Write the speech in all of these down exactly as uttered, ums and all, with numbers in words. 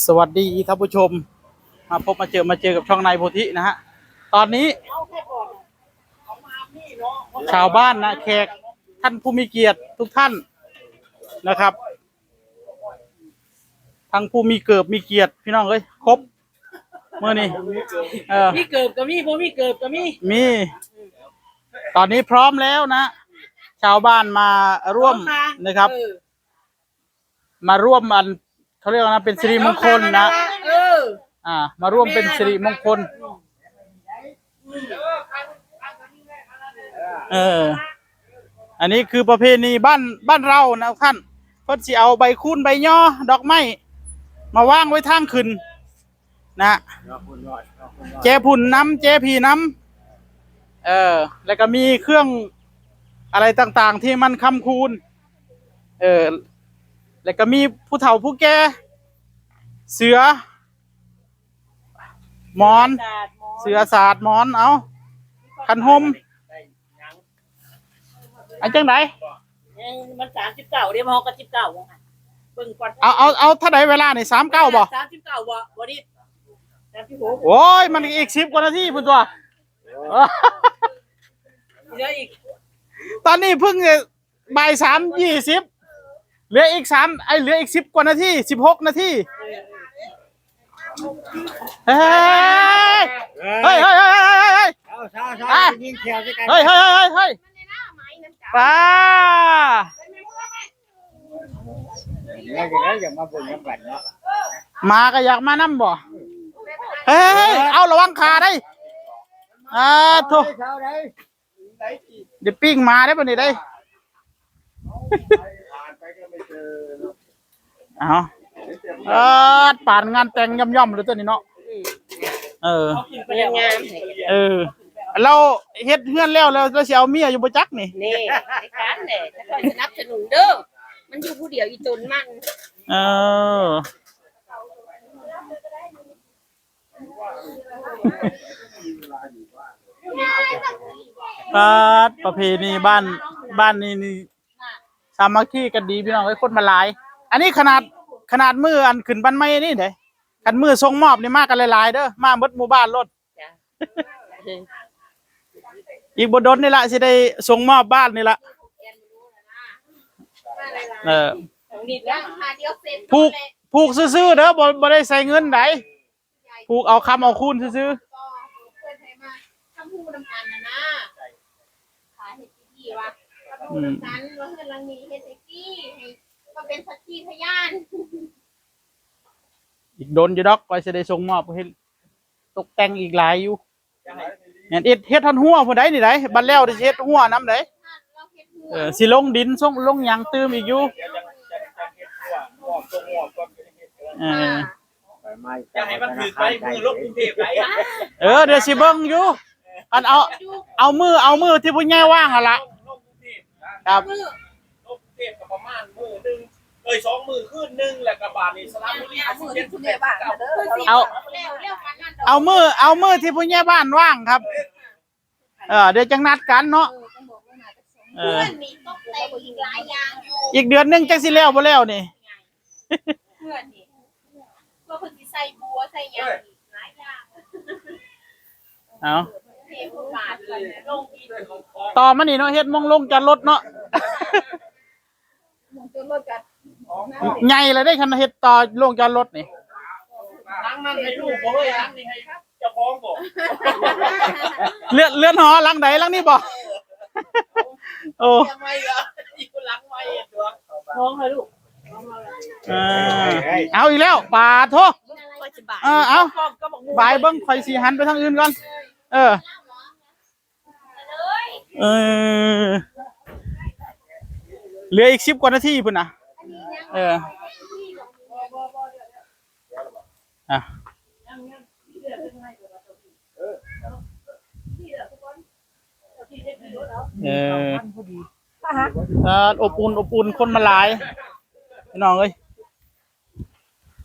สวัสดีท่านผู้ชม มาพบมาเจอมาเจอกับช่องนายโพธินะฮะ ตอนนี้ ชาวบ้านนะ แขกท่านผู้มีเกียรติทุกท่านนะครับ ทั้งผู้มีเกิบมีเกียรติพี่น้องเอ้ย ครบมื้อนี้ เออ มีเกิบก็มี บ่มีเกิบก็มี มี ตอนนี้พร้อมแล้วนะ ชาวบ้านมาร่วม พร้อมมา นะครับ เออ มาร่วมอัน เขาเรียกว่านะ เป็นสิริมงคลนะ เออ อ่า มาร่วมเป็นสิริมงคล เออ อันนี้คือประเพณีบ้าน บ้านเรานะท่าน เพิ่นสิเอาใบคูนใบยอ ดอกไม้ มาวางไว้ทางขึ้น นะ แจผุ่นนำ แจผีนำ เออ แล้วก็มีเครื่องอะไรต่างๆ ที่มันค้ำคูณ เออ แล้วก็มีผู้เฒ่าผู้แก่ เสื่อ หมอน เสื่อสาดหมอน เอา คันห่ม อันจังได๋ ยังมันสามสิบเก้าเด้ มาฮอดก็สิบเก้าว่าหั่น เบิ่งก่อน เอา เอา เอาเท่าใด๋เวลานี่ สามเก้าบ่ สามสิบเก้าบ่ บ่ดิ สามสิบหก โอ้ย มันอีกสิบกว่านาทีพุ้นตั๊ว เหลืออีก ตอนนี้เพิ่ง เอ่อ บ่ายสามยี่สิบ เหลืออีกสาม ไอ้ เหลืออีกสิบกว่านาที สิบหกนาที เฮ้ย เฮ้ย เฮ้ย เฮ้ย เฮ้ย เฮ้ย เฮ้ย เอาซะซะ อ่ะ ยิงแขวใส่กัน เฮ้ย เฮ้ย เฮ้ย เฮ้ย ป้า เดี๋ยว เดี๋ยว อย่ามาเบิ่งนำกันเนาะ หมาก็อยากมานำบ่ เฮ้ย เอาระวังขาได้ อ่า โถ่ เดี๋ยวปิ้งหมาได้ปะนี่ได้ เอา เออ ปานงานแต่งย่อมๆเลยตัวนี้เนาะ เออ งามๆ เออ เราเฮ็ดเฮือนแล้ว แล้ว แล้วสิเอาเมียอยู่บ่จักนี่ นี่ ไอ้คันเนี่ย จะคอยสนับสนุนเด้อ มันอยู่ผู้เดียวอีตนมัน เออ ปาด ประเพณีบ้าน บ้านนี้นี่ สามัคคีกันดีพี่น้องเอ้ย คนมาหลาย อันนี้ขนาด ขนาดมื้ออันขึ้นบ้านใหม่นี่เด้ คันมื้อส่งมอบนี่มากันหลายๆเด้อ มาหมดหมู่บ้านโลด จ้ะ อีกบ่ดนนี่ละสิได้ส่งมอบบ้านนี่ละ เออ ผูก ผูกซื่อๆเด้อ บ่ บ่ได้ใส่เงินใด ผูกเอาคำเอาคูณซื่อๆ ก็เพิ่นให้มาทำฮู้นำกันน่ะนะ ขายให้ที่ว่าทำฮู้นำกัน ว่าเฮือนหลังนี้เฮ็ดให้ฟรี ให้มาเป็นสักขีพยาน อีกดนอยู่ดอก กว่าสิได้ส่งมอบ เฮ็ดตกแต่งอีกหลายอยู่ แม่น เฮ็ด เฮ็ดฮอดฮั้วผู้ใดนี่ได๋ บัดแล้วสิเฮ็ดฮั้วนำได๋ เออ สิลงดินส่งลงหยังตื่มอีกอยู่ เออ อย่าให้มันถืกไปมือลงกรุงเทพฯไป เออ เดี๋ยวสิเบิ่งอยู่ อันเอา เอามื้อ เอามื้อที่ผู้ใหญ่ว่างหั่นล่ะ ครับ ลงกรุงเทพฯก็ประมาณมื้อหนึ่ง เอ้ย สองมื้อคืนหนึ่ง แล้วก็บาดนี้สระบุรี เอามื้อที่ผู้ใหญ่บ้านเด้อ เอา เอามื้อ เอามื้อที่ผู้ใหญ่บ้านว่างครับ เออ เดี๋ยวจังนัดกันเนาะ เออ เพื่อนมีตกแต่งอีกหลายอย่างอยู่ อีกเดือนหนึ่งจังสิแล้วบ่แล้วนี่ เพื่อนนี่ เพื่อเพิ่นสิใส่บัวใส่หยังอีกหลายอย่าง เอา เทพื้นบาทเลย ลงดิน ต่อมานี่เนาะ เฮ็ดหม่องลงจอดรถเนาะ ใหญ่เลยได้คันเฮ็ดต่อลงจอดรถนี่ หลังนั้นให้ลูกบ่ เฮ้ย หลังนี้ให้เจ้าของบ่ เรือน เรือนหอหลังใด๋ หลังนี้บ่ โอ้ ทำไมล่ะ อยู่หลังไว้ตัว น้องให้ลูก เออ เอาอีกแล้ว ปาโท เออ เอา บายเบิ่ง ข่อยสิหันไปทางอื่นก่อน เออ เออ เหลืออีกสิบกว่านาทีพุ้นนะ เออ อ่ะ เออ อ่า อบอุ่น อบอุ่น คนมาหลาย พี่น้องเอ้ย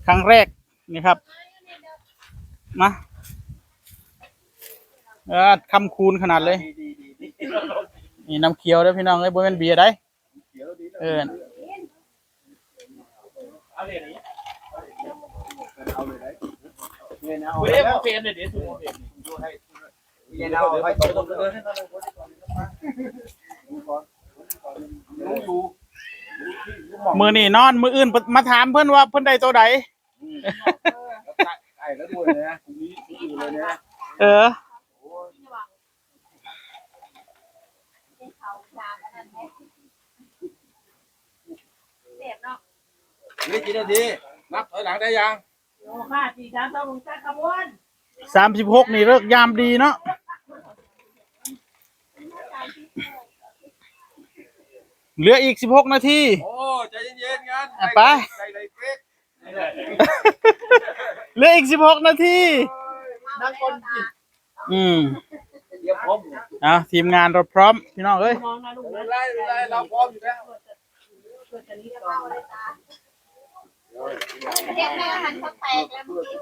ครั้งแรกนี่ครับ มา เออ คำคูณขนาดเลย นี่น้ำเขียวเด้อพี่น้องเอ้ย บ่แม่นเบียร์ใด๋ เออ เอาเลยนี่ กูเรียกมาเฟรมเลยเดี๋ยวสูง มื้อนี้นอนมื้ออื่นมาถามเพิ่นว่าเพิ่นได้ตัวใด ไก่แล้วด้วยนะนี่อยู่เลยนะ เออ เสียบเนาะ นี่กี่นาทีนับถอยหลังได้ยัง โอ้ค่ะสี่สามสองหนึ่งตั้งขบวน สามสิบหกนี่เลิกยามดีเนาะ เหลืออีกสิบหกนาที โอ้ใจเย็นๆงั้น อ่ะไป ใส่ในเก๊ก เหลืออีกสิบหกนาที นั่งก่อนสิ อืม เดี๋ยวผม อ่ะทีมงานเราพร้อมพี่น้องเอ้ย มองนะลูก ไม่ นะ เป็นไรไม่เป็นไรเราพร้อมอยู่แล้ว เกิดจะรีบเอาเลยตา เรียกแม่หันเขาแตกแล้วเมื่อกี้